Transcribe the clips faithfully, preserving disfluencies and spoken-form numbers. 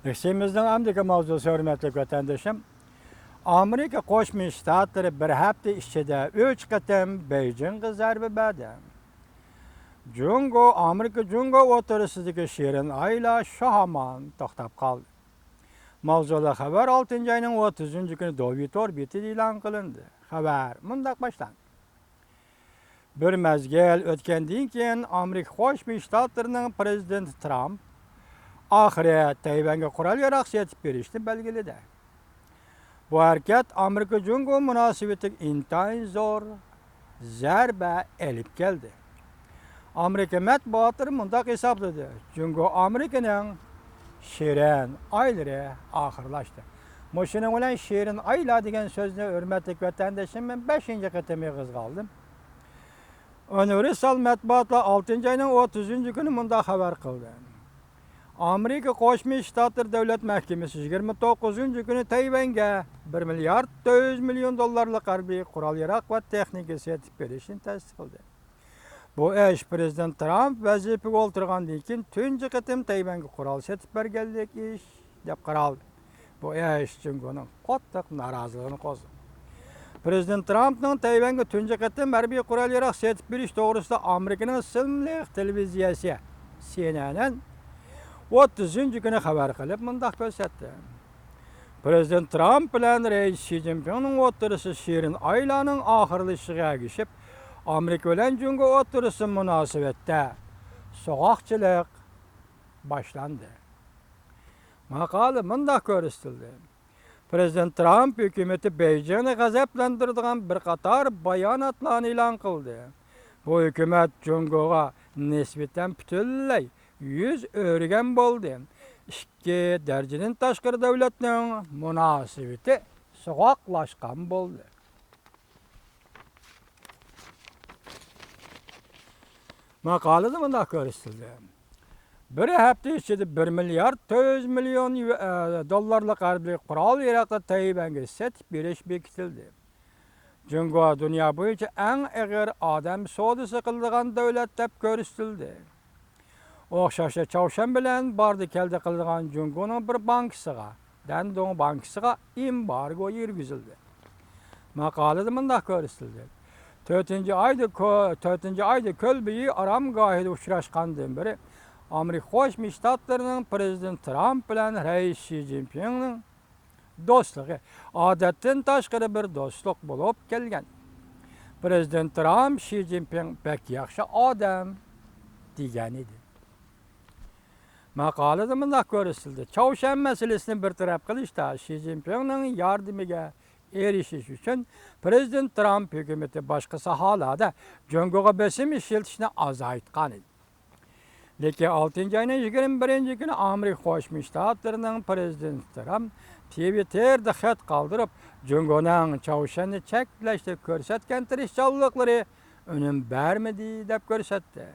لېكسىيىمىزنىڭ ئەمدىكى ماۋزۇسى، ھۆرمەتلىك ۋەتەندىشىم، ئامېرىكا قوشما شتاتلىرى بىر ھەپتە ئىچىدە ئۈچ قېتىم بېيجىڭغا زەربە بەردى. جۇڭگو، ئامېرىكا جۇڭگو ئوتتۇرىسىدىكى شېرىن ئايلار شۇ ھامان توختاپ قالدى. ماۋزۇلۇق خەۋەر ئالتىنچى ئاينىڭ ئوتتۇزىنچى كۈنى دوۋيتور بېتىدە ئېلان قىلىندى. خەۋەر مۇنداق باشلاندى. بىر مەزگىل ئۆتكەندىن كېيىن، ئامېرىكا قوشما شتاتلىرىنىڭ پىرېزىدېنتى ترامپ ئاخىرى تەيۋەنگە قورال-ياراغ سېتىپ بېرىشنى بەلگىلىدى. بۇ ھەرىكەت ئامېرىكا جۇڭگو مۇناسىۋىتىگە ئىنتايىن زور زەربە ئېلىپ كەلدى. ئامېرىكا مەتبۇئاتلىرى مۇنداق ھېسابلىدى: جۇڭگو ئامېرىكىنىڭ شېرىن ئايلىرى ئاخىرلاشتى. مۇشۇنىڭ بىلەن شېرىن ئايلار دېگەن سۆزنى، ھۆرمەتلىك ۋەتەندىشىم، مەن بەشىنچى قېتىم ئېغىزغا ئالدىم. ئۇنىۋېرسال مەتبۇئاتلار ئالتىنچى ئاينىڭ ئوتتۇزىنچى كۈنى مۇنداق خەۋەر قىلدى: ئامېرىكا قوشما شتاتلىرى دۆلەت مەھكىمىسى يىگىرمە توققۇزىنچى كۈنى تەيۋەنگە بىر مىليارد تۆت يۈز مىليون دوللارلىق ھەربىي قورال-ياراغ ۋە تېخنىكا سېتىپ بېرىشنى تەستىقلىدى. بۇ ئىش پىرېزىدېنت ترامپ ۋەزىپىگە ئولتۇرغاندىن كېيىن تۇنجى قېتىم تەيۋەنگە قورال سېتىپ بەرگەنلىك ئىش دەپ قارالدى. بۇ ئىش جۇڭگونىڭ قاتتىق نارازىلىقىنى قوزغىدى. پىرېزىدېنت ترامپنىڭ تەيۋەنگە تۇنجى قېتىم ھەربىي قورال-ياراغ سېتىپ بېرىش توغرىسىدا ئامېرىكىنىڭ ئىسىملىق تېلېۋىزىيەسى سى ئېن ئېن ئوتتۇزىنچى كۈنى خەۋەر قىلىپ مۇنداق كۆرسەتتى: پىرېزىدېنت ترامپ بىلەن رەئىس شى جىنپىڭنىڭ ئوتتۇرىسى شېرىن ئايلارنىڭ ئاخىرلىشىشىغا ئەگىشىپ، ئامېرىكا بىلەن جۇڭگو ئوتتۇرىسى مۇناسىۋەتتە سوغۇقچىلىق باشلاندى. ماقالىدە مۇنداق كۆرسىتىلدى: پىرېزىدېنت ترامپ ھۆكۈمىتى بېيجىڭنى غەزەپلەندۈرىدىغان بىر قاتار باياناتلارنى ئېلان قىلدى. بۇ ھۆكۈمەت جۇڭگوغا نىسبەتەن پۈتۈنلەي يۈز ئۆرۈگەن بولدى. ئىككى دەرىجىدىن تاشقىرى دۆلەتنىڭ مۇناسىۋىتى سوغۇقلاشقان بولدى. ماقالىدە مۇنداق كۆرسىتىلدى: بىر ھەپتە ئىچىدە بىر مىليارد تۆت يۈز مىليون يۇ-، ئە، دوللارلىق ھەربىي قورال-ياراغنى تەيۋەنگە سېتىپ بېرىش بېكىتىلدى. جۇڭگو دۇنيا بويىچە ئەڭ ئېغىر ئادەم سودىسى قىلىدىغان دۆلەت دەپ كۆرسىتىلدى. ئوخشاشلا چاۋشيەن بىلەن باردا-كەلدە قىلىدىغان جۇڭگونىڭ بىر بانكىسىغا، دەندۇڭ بانكىسىغا ئېمبارگو يۈرگۈزۈلدى. ماقالىدە مۇنداق كۆرسىتىلدى: تۆتىنچى ئايدا كۆ-، تۆتىنچى ئايدا كۆل بويى ئارامگاھىدا ئۇچراشقاندىن بېرى، ئامېرىكا قوشما شتاتلىرىنىڭ پىرېزىدېنت ترامپ بىلەن رەئىس شى جىنپىڭنىڭ دوستلۇقى ئادەتتىن تاشقىرى بىر دوستلۇق بولۇپ كەلگەن. پىرېزىدېنت ترامپ شى جىنپىڭ بەك ياخشى ئادەم دېگەن ئىدى. ماقالىدە مۇنداق كۆرسىتىلدى: چاۋشيەن مەسىلىسىنى بىر تەرەپ قىلىشتا شى جىنپىڭنىڭ ياردىمىگە ئېرىشىش ئۈچۈن پىرېزىدېنت ترامپ ھۆكۈمىتى باشقا ساھەلەردە جۇڭگوغا بېسىم ئىشلىتىشنى ئازايتقان ئىدى. لېكىن ئالتىنچى ئاينىڭ يىگىرمە بىرىنچى كۈنى ئامېرىكا قوشما شتاتلىرىنىڭ پىرېزىدېنتى ترامپ تىۋىتتېردا خەت قالدۇرۇپ، جۇڭگونىڭ چاۋشيەننى چەكلەشتە كۆرسەتكەن تىرىشچانلىقلىرى ئۈنۈم بەرمىدى، دەپ كۆرسەتتى.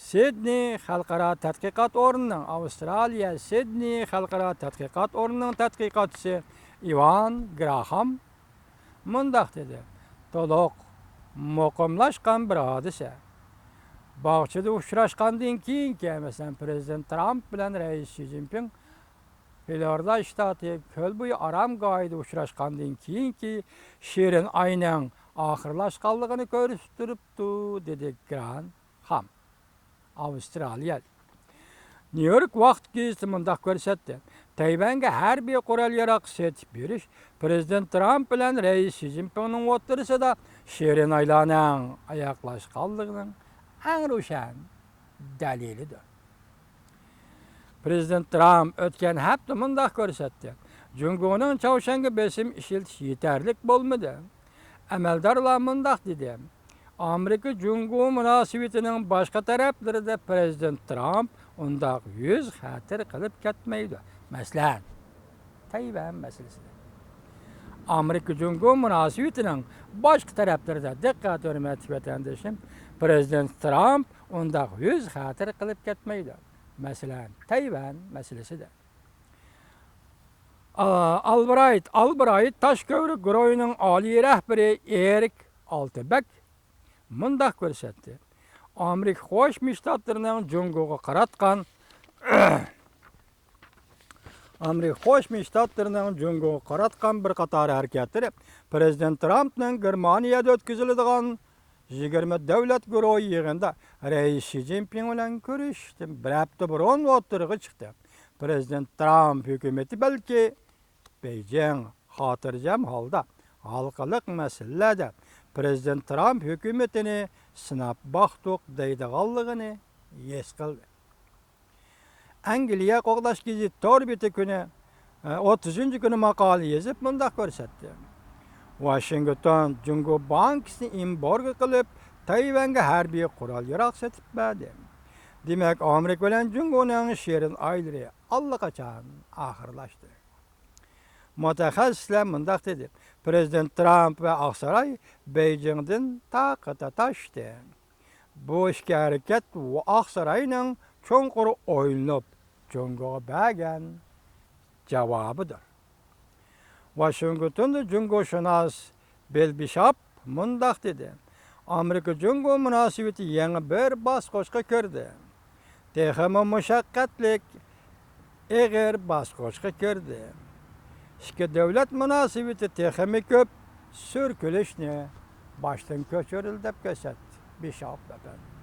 سىدنېي خەلقئارا تەتقىقات ئورنىنىڭ، ئاۋسترالىيە سىدنېي خەلقئارا تەتقىقات ئورنىنىڭ تەتقىقاتچىسى ئىۋان گراخام مۇنداق دېدى: تولۇق مۇقىملاشقان بىر ھادىسە. باغچىدا ئۇچراشقاندىن كېيىنكى، مەسىلەن، پىرېزىدېنت ترامپ بىلەن رەئىس شى جىنپىڭ فلورىدا شتاتى كۆل بويى ئارامگاھىدا ئۇچراشقاندىن كېيىنكى شېرىن ئاينىڭ ئاخىرلاشقانلىقىنى كۆرسىتىپ تۇرۇپتۇ، دېدى گرانخام. ئاۋسترالىيە. نيۇ يورك ۋاقىت گېزىتى مۇنداق كۆرسەتتى: تەيۋەنگە ھەربىي قورال-ياراغ سېتىپ بېرىش پىرېزىدېنت ترامپ بىلەن رەئىس شى جىنپىڭنىڭ ئوتتۇرىسىدا شېرىن ئايلارنىڭ ئاياغلاشقانلىقىنىڭ ئەڭ روشەن دەلىلىدۇر. پىرېزىدېنت ترامپ ئۆتكەن ھەپتە مۇنداق كۆرسەتتى: جۇڭگونىڭ چاۋشيەنگە بېسىم ئىشلىتىش يېتەرلىك بولمىدى. ئەمەلدارلار مۇنداق دېدى: ئامېرىكا جۇڭگو مۇناسىۋىتىنىڭ باشقا تەرەپلىرىدە پىرېزىدېنت ترامپ ئۇنداق يۈز خەتىرە قىلىپ كەتمەيدۇ. مەسىلەن، تەيۋەن مەسىلىسىدە. ئامېرىكا جۇڭگو مۇناسىۋىتىنىڭ باشقا تەرەپلىرىدە، دىققەت، ھۆرمەتلىك ۋەتەندىشىم، پىرېزىدېنت ترامپ ئۇنداق يۈز خەتىرە قىلىپ كەتمەيدۇ. مەسىلەن، تەيۋەن مەسىلىسىدە. ئا-، ئالبرايت، ئالبرايت تاش كۆۋرۈك گۇرۇھىنىڭ ئالىي رەھبىرى ئېرىك ئالتىبەك مۇنداق كۆرسەتتى: ئامېرىكا قوشما شتاتلىرىنىڭ جۇڭگوغا قاراتقان ئامېرىكا قوشما شتاتلىرىنىڭ جۇڭگوغا قاراتقان بىر قاتار ھەرىكەتلىرى پىرېزىدېنت ترامپنىڭ گېرمانىيەدە ئۆتكۈزۈلىدىغان يىگىرمە دۆلەت گۇرۇھى يىغىنىدا رەئىس شى جىنپىڭ بىلەن كۆرۈشۈشتىن بىر ھەپتە بۇرۇن ئوتتۇرىغا چىقتى. پىرېزىدېنت ترامپ ھۆكۈمىتى بەلكى بېيجىڭ خاتىرجەم ھالدا ھالقىلىق مەسىلىلەردە پىرېزىدېنت ترامپ ھۆكۈمىتىنى سىناپ باقتۇق دەيدىغانلىقىنى ھېس قىلدى. ئەنگلىيە قوغداش گېزىتى تور بېتى كۈنى، ئوتتۇزىنچى كۈنى ماقالە يېزىپ مۇنداق كۆرسەتتى: ۋاشىنگتون جۇڭگو بانكىسىنى ئېمبارگو قىلىپ، تەيۋەنگە ھەربىي قورال ياراغ سېتىپ بەردى. دېمەك، ئامېرىكا بىلەن جۇڭگونىڭ شېرىن ئايلىرى ئاللىقاچان ئاخىرلاشتى. مۇتەخەسسىسلەر مۇنداق دېدى: پىرېزىدېنت ترامپ ۋە ئاقساراي بېيجىڭدىن تاقىتى تاشتى. بۇ ئىككى ھەرىكەت ئاقساراينىڭ چوڭقۇر ئويلىنىپ، جۇڭگوغا بەرگەن جاۋابىدۇر. ۋاشىنگتوندا جۇڭگوشۇناس بىل بىشاپ مۇنداق دېدى: ئامېرىكا جۇڭگو مۇناسىۋىتى يېڭى بىر باسقۇچقا كىردى. تېخىمۇ مۇشەققەتلىك، ئېغىر باسقۇچقا كىردى. ئىككى دۆلەت مۇناسىۋىتى تېخىمۇ كۆپ سۈركىلىشنى باشتىن كەچۈرىدۇ، دەپ كۆرسەتتى بىشاپ ئەپەندى.